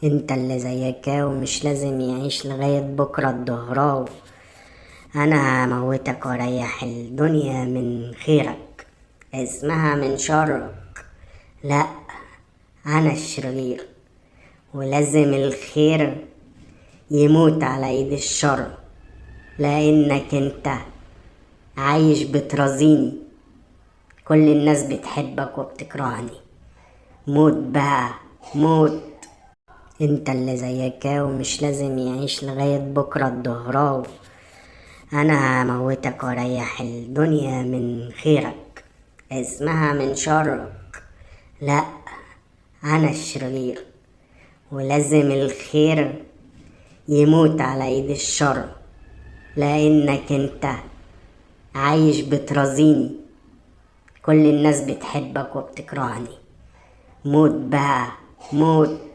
انت اللي زيك ومش لازم يعيش لغاية بكرة الظهراو. انا هموتك واريح الدنيا من خيرك، اسمها من شرك. لا، انا الشرير ولازم الخير يموت على ايد الشر، لانك انت عايش بترازيني. كل الناس بتحبك وبتكرهني. موت بقى، موت. انت اللي زيك ومش لازم يعيش لغاية بكرة الظهراو. انا هموتك واريح الدنيا من خيرك، اسمها من شرك. لا، انا الشرير ولازم الخير يموت على ايد الشر، لانك انت عايش بترازيني. كل الناس بتحبك وبتكرهني. موت بقى، موت.